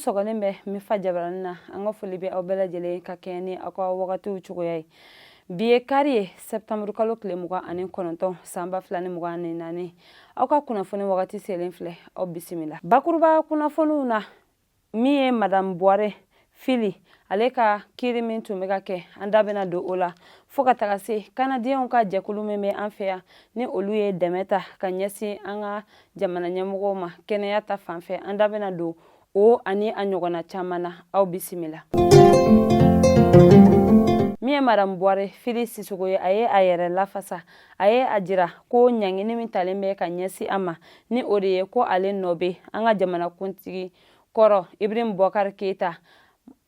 sɔgɔlen bɛ Mifa jabarani na, an ka foli bɛ aw bɛɛ lajɛlen ka kɛɲɛ ni aw ka wagatiw cogoya ye. Bi ye kari ye, sɛptanburu kalo tile 29, san 2024. Aw ka kunnafoni wagati selen filɛ, aw bisimila. Bakuruba kunnafoniw na, min ye Madame Buware Fili, ale ka kiri min tun bɛ ka kɛ, an da bɛna don o la, fo ka taga se Kanadiyɛnw ka jɛkulu min bɛ an fɛ yan, ni olu ye dɛmɛ ta ka ɲɛsin an ka jamana ɲɛmɔgɔw ma kɛnɛya ta fan fɛ. An da bɛna don o ani a ɲɔgɔnna caman na. Aw bisimila. Min ye Madame Buware Fili Sisoko ye, a ye a yɛrɛ lafasa. A ye a jira ko ɲangini min talen bɛ ka ɲɛsin a ma, ni o de ye ko ale nɔ bɛ an ka jamanakuntigi kɔrɔ Ibrahim Boubacar Keita,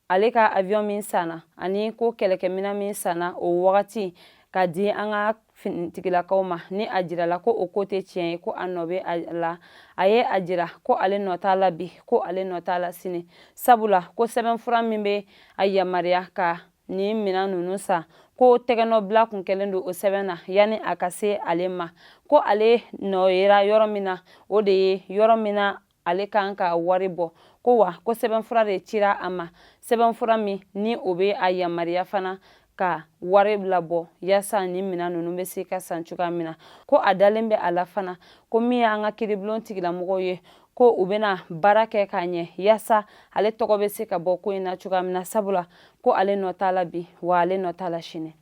ale ka avion min sanna, ani ko kɛlɛkɛminɛn min sanna o wagati ka di an ka finitigilakaw ma, ni a jirala ko o ko tɛ tiɲɛ ye, ko a nɔ bɛ a la. A ye a jira ko ale nɔ t'a la bi, ko ale nɔ t'a la sini, sabula ko sɛbɛnfura min bɛ a yamaruya ka nin minɛn ninnu san, ko tɛgɛnɔbila kun kɛlen don o sɛbɛn na yanni a ka se ale ma. Ko ale nɔ yera yɔrɔ min na, o de ye yɔrɔ min na ale kan ka wari bɔ. Ko wa ko sɛbɛnfura de cira a ma, sɛbɛnfura min ni o bɛ a yamaruya fana ka wari labɔ yaasa nin minɛn ninnu bɛ se ka san cogoya min na. Ko a dalen bɛ a la fana ko min ye an ka kiribulon tigilamɔgɔw ye, ko u bɛna baara kɛ k'a ɲɛ yaasa ale tɔgɔ bɛ se ka bɔ ko in na cogoya min na, sabula ko ale nɔ t'a la bi, wa ale nɔ t'a la sini.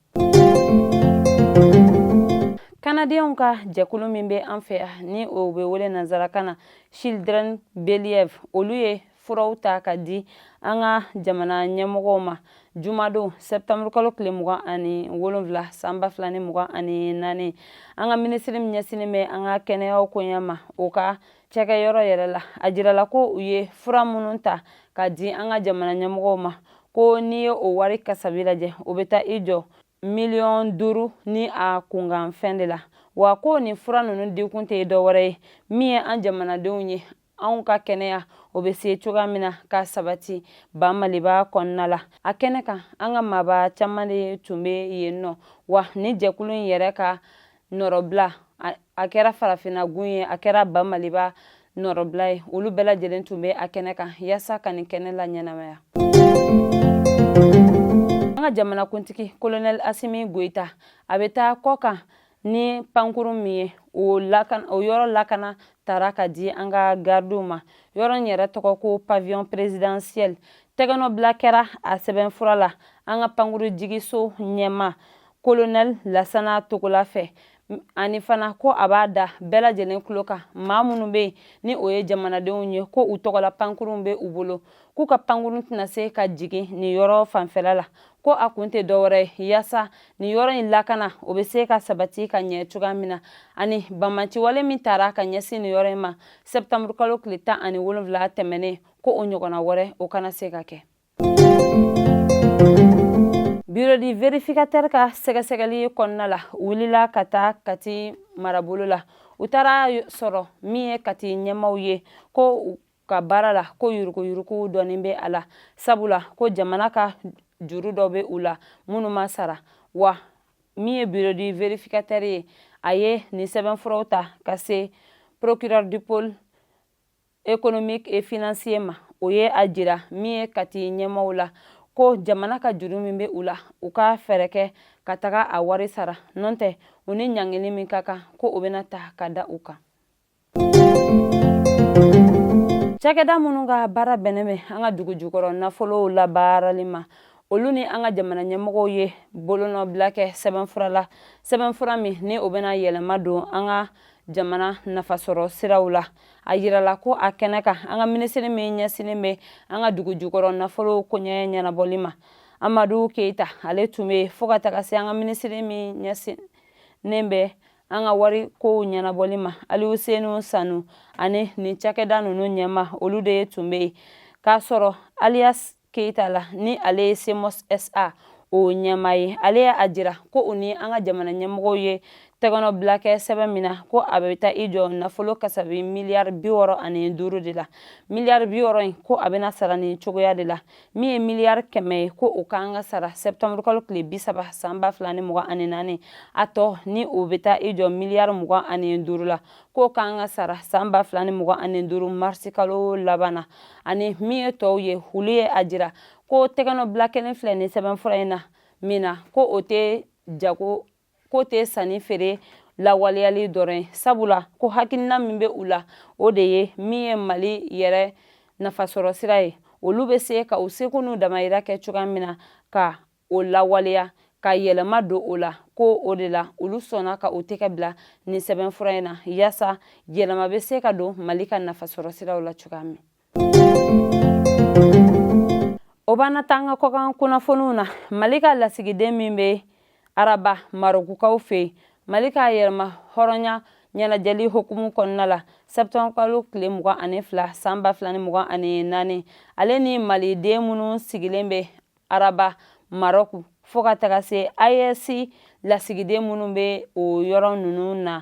Kanadiyɛnw ka jɛkulu min bɛ an fɛ yan, ni o bɛ wele nansarakan na Children Believe, olu ye furaw ta ka di an ka jamana ɲɛmɔgɔw ma jumadon, sɛptanburu kalo tile 27, san 2024, an ka minisiri min ɲɛsinnen bɛ an ka kɛnɛyaw koɲɛ ma, o ka cakɛyɔrɔ yɛrɛ la. A jirala ko u ye fura minnu ta ka di an ka jamana ɲɛmɔgɔw ma, ko n'i ye o wari kasabi lajɛ, o bɛ taa i jɔ miliyɔn 5 ni a kunkanfɛn de la. Wa ko nin fura ninnu dikun tɛ dɔwɛrɛ ye, min ye an jamanadenw ye, anw ka kɛnɛya o bɛ se cogoya min na ka sabati ba Maliba kɔnɔna la. A kɛnɛ kan, an ka maaba caman de tun bɛ yen nɔ. Wa ni jɛkulu in yɛrɛ ka nɔrɔbila, a kɛra farafinna gun ye, a kɛra ba Maliba nɔrɔbila ye, olu bɛɛ lajɛlen tun bɛ a kɛnɛ kan yaasa ka nin kɛnɛ la ɲɛnamaya. An ka jamanakuntigi Kolonɛli Asimi Goyita, a bɛ taa kɔ kan ni pankurun min ye, o yɔrɔ lakana tara ka di an ka gardiw ma. Yɔrɔ in yɛrɛ tɔgɔ ko pavillon présidentiel. Tɛgɛnɔbila kɛra a sɛbɛnfura la an ka pankuru jigiso ɲɛma Kolonɛli Lasana Togola fɛ. Ani fana ko a b'a da bɛɛ lajɛlen tulo kan, maa minnu bɛ yen ni o ye jamanadenw ye, ko u tɔgɔla pankurunw bɛ u bolo, k'u ka pankurun tɛna se ka jigin nin yɔrɔ fanfɛla la. Ko a kun tɛ dɔwɛrɛ ye, yaasa nin yɔrɔ in lakana o bɛ se ka sabati ka ɲɛ cogoya min na, ani banbaanciwale min tara ka ɲɛsin nin yɔrɔ in ma sɛptanburu kalo tile 17 tɛmɛnen, ko o ɲɔgɔnna wɛrɛ o kana se ka kɛ. Bureau du vérificateur ka sɛgɛsɛgɛli kɔnɔna la, u wulila ka taa Kati marabolo la. U taara sɔrɔ min ye Kati ɲɛmaw ye, ko ka baara la ko yuruguyurugu dɔɔnin bɛ a la, sabula ko jamana ka juru dɔ bɛ u la minnu ma sara. Wa min ye bureau du vérificateur ye, a ye nin sɛbɛnfuraw ta ka se procureur du pôle économique et financier ma. O ye a jira min ye Kati ɲɛmaw la ko jamana ka juru min bɛ u la, u ka fɛɛrɛ kɛ ka taga a wari sara, n'o tɛ u ni ɲangili min ka kan, ko o bɛna ta ka da u kan. Cakɛda minnu ka baara bɛnnen bɛ an ka dugu jukɔrɔ nafolow labaarali ma, olu ni an ka jamana ɲɛmɔgɔw ye bolonɔbila kɛ sɛbɛnfura la, sɛbɛnfura min ni o bɛna yɛlɛma don an ka jamana nafasɔrɔ siraw la. A yirala ko a kɛnɛ kan, an ka minisiri min ɲɛsinnen bɛ an ka dugu jukɔrɔ nafolow koɲɛ ɲɛnabɔli ma, Amadu Keyita, ale tun bɛ, fo ka taga se an ka minisiri min ɲɛsinnen bɛ an ka wari kow ɲɛnabɔli ma, Aliyu Senu Sanu, ani nin cakɛda ninnu ɲɛma, olu de tun bɛ yen. K'a sɔrɔ alias Keyita la, ni ale ye CMOS SA o ɲɛma ye, ale y'a jira ko u ni an ka jamana ɲɛmɔgɔw ye tɛgɛnɔbila kɛ sɛbɛn min na, ko a bɛ taa i jɔ nafolo kasabi miliyari 65 de la. Miliyari 60 in, ko a bɛna sara nin cogoya de la: min ye miliyari 100 ye, ko o kan ka sara sɛptanburu kalo tile 30 san 2024. A tɔ ni o bɛ taa i jɔ miliyari 25 la, k'o kan ka sara san 2025 marisi kalo laban na. Ani min ye tɔw ye, olu ye a jira ko tɛgɛnɔbila kelen filɛ nin sɛbɛnfura in na min na, ko o tɛ jago, k'o tɛ sanni feere lawaleyali dɔrɔn ye, sabula ko hakilina min bɛ u la, o de ye min ye Mali yɛrɛ nafasɔrɔ sira ye, olu bɛ se ka u seko n'u damayira kɛ cogoya min na ka o lawaleya, ka yɛlɛma don o la. Ko o de la olu sɔnna ka u tɛgɛ bila nin sɛbɛnfura in na, yaasa yɛlɛma bɛ se ka don Mali ka nafasɔrɔ siraw la cogoya min. O b'an na taa an ka kɔkan kunnafoniw na. Mali ka lasigiden min bɛ Araba Marokukaw fɛ yen, Mali ka yɛrɛma hɔrɔnya ɲɛnajɛli hukumu kɔnɔna la, sɛptanburu kalo tile 22 san 2024, ale ni maliden minnu sigilen bɛ Araba Marɔku, fo ka taga se AES lasigiden minnu bɛ o yɔrɔ ninnu na,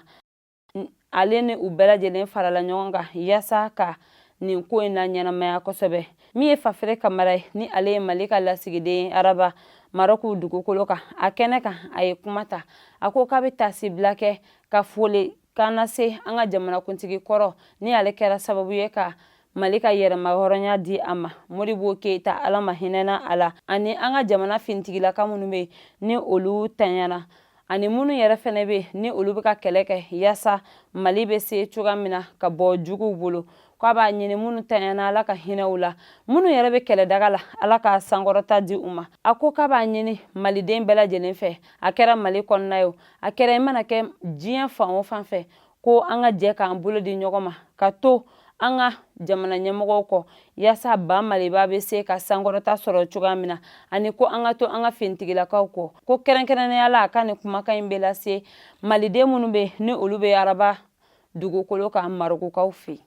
ale ni u bɛɛ lajɛlen farala ɲɔgɔn kan yaasa ka nin ko in na ɲɛnamaya kosɛbɛ. Min ye Fafere Kamara ye, ni ale ye Mali ka lasigiden Araba Marɔku dugukolo kan, a kɛnɛ kan, a ye kuma ta. A ko k'a bɛ taasibila kɛ ka foli kan lase an ka jamanakuntigi kɔrɔ, ni ale kɛra sababu ye ka Mali ka yɛrɛmahɔrɔnya di a ma, Modibo Keyita, Ala ma hinɛna a la, ani an ka jamana finitigilaka minnu bɛ ni olu tanyana, ani minnu yɛrɛ fɛnɛ bɛ ni olu bɛ ka kɛlɛ kɛ yaasa Mali bɛ se cogoya min na ka bɔ juguw bolo. K'a b'a ɲini minnu tanyana, Ala ka hinɛ u la, minnu yɛrɛ bɛ kɛlɛdaga la, Ala ka sankɔrɔta di u ma. A ko k'a b'a ɲini maliden bɛɛ lajɛlen fɛ, a kɛra Mali kɔnɔna ye o, a kɛra i mana kɛ diɲɛ fan o fan fɛ, ko an ka jɛ k'an bolo di ɲɔgɔn ma ka to an ka jamana ɲɛmɔgɔw kɔ, yaasa ba Maliba bɛ se ka sankɔrɔta sɔrɔ cogoya min na, ani ko an ka to an ka finitigilakaw kɔ. Ko kɛrɛnkɛrɛnnenya la, a ka nin kumakan in bɛ lase maliden minnu bɛ ni olu bɛ Araba dugukolo kan Marokukaw fɛ.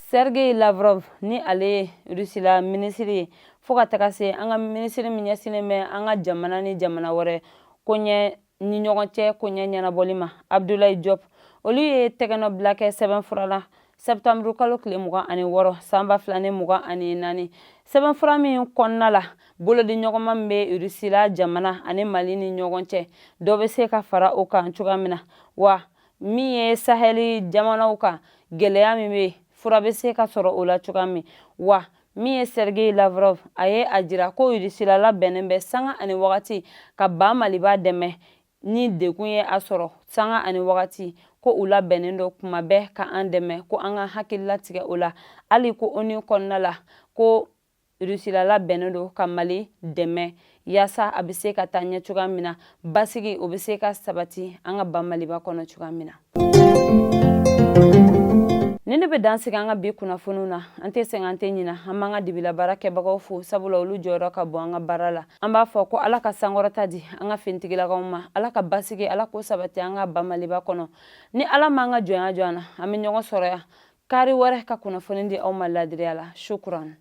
Sergei Lavrov, ni ale ye Rusila minisiri ye, fo ka taga se an ka minisiri min ɲɛsinnen bɛ an ka jamana ni jamana wɛrɛ koɲɛ ni ɲɔgɔn cɛ koɲɛ ɲɛnabɔli ma, Abdoulaye Diop, olu ye tɛgɛnɔbila kɛ sɛbɛnfura la sɛptanburu kalo tile 26 san 2024, sɛbɛnfura min kɔnɔna la, bolodiɲɔgɔnma min bɛ Rusila jamana ani Mali ni ɲɔgɔn cɛ, dɔ bɛ se ka fara o kan cogoya min na, wa min ye Sahɛli jamanaw kan gɛlɛya min bɛ, fura bɛ se ka sɔrɔ o la cogoya min. Wa min ye Sergei Lavrov, a ye a jira ko Rusila labɛnnen bɛ sanga ani wagati ka ba Maliba dɛmɛ ni degun ye a sɔrɔ sanga ani wagati, ko u labɛnnen don kuma bɛɛ ka an dɛmɛ, ko an ka hakili latigɛ o la. Hali ko ONU kɔnɔna la, ko Rusila labɛnnen don ka Mali dɛmɛ yaasa a bɛ se ka taa ɲɛ cogoya min na, basigi o bɛ se ka sabati an ka ba Maliba kɔnɔ cogoya min na. Ni ne bɛ dan sigi an ka bi kunnafoniw na. An tɛ sɛgɛn, an tɛ ɲina, an b'an ka dibila baara kɛbagaw fo, sabula olu jɔyɔrɔ ka bon an ka baara la. An b'a fɔ ko Ala ka sankɔrɔta di an ka finitigilakaw ma, Ala ka basigi, Ala k'o sabati an ka ba Maliba kɔnɔ. Ni Ala m'an ka jɔnya jɔ an na, an bɛ ɲɔgɔn sɔrɔ yan kari wɛrɛ ka kunnafoni di aw ma ladiriya la. Shukran.